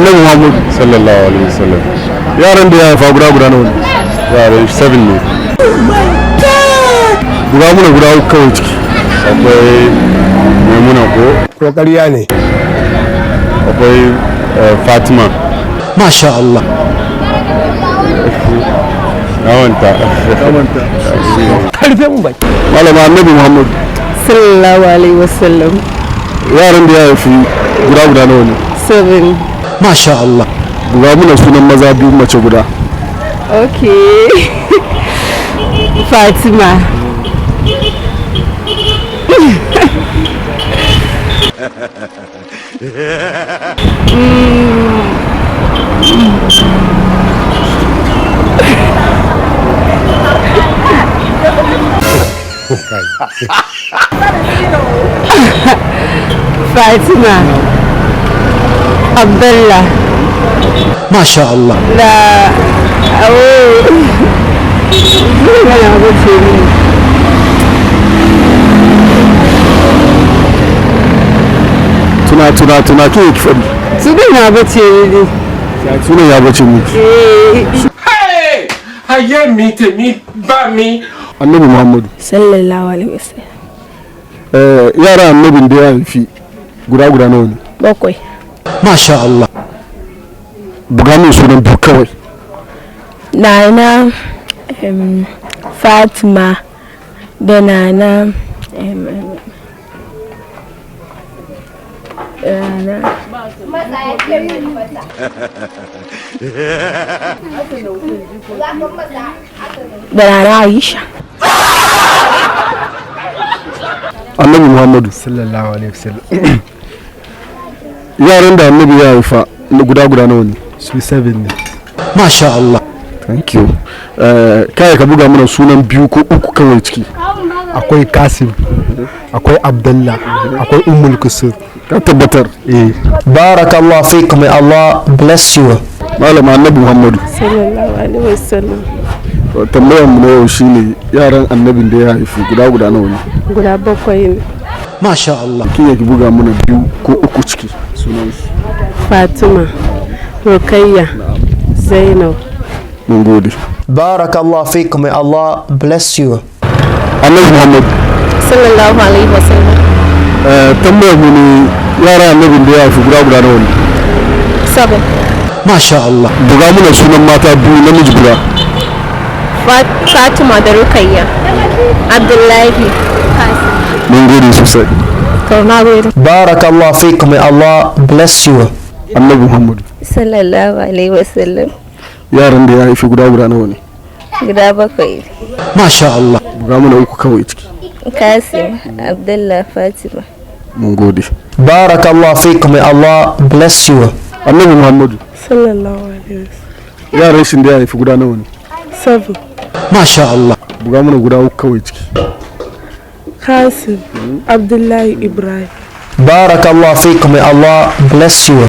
Annabi Muhammad. Sallallahu alaihi wasallam. Yaran da ya haifa guda guda nawa ne? Yaran 7 ne. Guda muna guda uku kawai ciki. Akwai Maimuna ko? To ƙarya ne. Akwai Fatima. Masha Allah. Na manta. Manta. Karfe mun baki. Malama, Annabi Muhammad. Sallallahu alaihi wasallam. Yaran da ya haifi guda guda nawa ne? 7. Masha Allah. Guda muna sunan maza biyu, mace guda. Okay, Fatima. Fatima, Abdullah. Masha Allah. Da, oh, yana bace mini. Tuna, tuna, tuna, ke ki faɗi. Sunan na bace mini. Sunan ya bace miki? Eh. Ayé mi, tèmi bá mi. Annabi Muhammadu. Sallallahu alaihi wasallam. Yara annabin da ya haifi guda guda nawa ne? 7. Masha Allah. Buga min sunan biyu kawai. Nana Fatima da Nana Nana da Nana Aisha. Annabi Muhammadu. Sallallahu alaihi wasallam. Yaran da annabi ya haifa guda guda nawa ne? Su 7 ne. Masha Allah. Thank you. Kai ka buga mana sunan biyu ko uku kawai ciki. Akwai Kasim, akwai Abdullah, akwai Ummul Kusur. Ka tabbatar? Eh. Barakallahu fikum. May Allah bless you. Malama, Annabi Muhammadu. Sallallahu alaihi wasallam. Tambayar mu na yau shine, yaran annabin da ya haifi guda guda nawa ne? Guda 7 ne. Masha Allah. Kin ki buga mana biyu ko uku ciki sunan su? Fatima, Rukayya, Zainab. Mun gode. Barakallahu fikum. May Allah bless you. Annabi Muhammad. Sallallahu alaihi wasallam. Tambayar mu ne, yaran annabin da ya haifi guda guda nawa ne? 7. Masha Allah. Buga mana sunan mata biyu, namiji guda. Fatima da Rukayya, Abdullahi. Mun gode sosai. To, na gode. Barakallahu fikum. May Allah bless you. Annabi Muhammad. Sallallahu alaihi wasallam. Yaran da ya haifi guda guda nawa ne? Guda 7. Masha Allah. Buga mana uku kawai ciki. Kasim, Abdullah, Fatima. Mun gode. Barakallahu fikum. May Allah bless you. Annabi Muhammadu. Sallallahu alaihi wasallam. Yaran shin da ya haifi guda nawa ne? 7. Masha Allah. Buga mana guda uku kawai ciki. Kasim, Abdullahi, Ibrahim. Barakallahu fikum. May Allah bless you.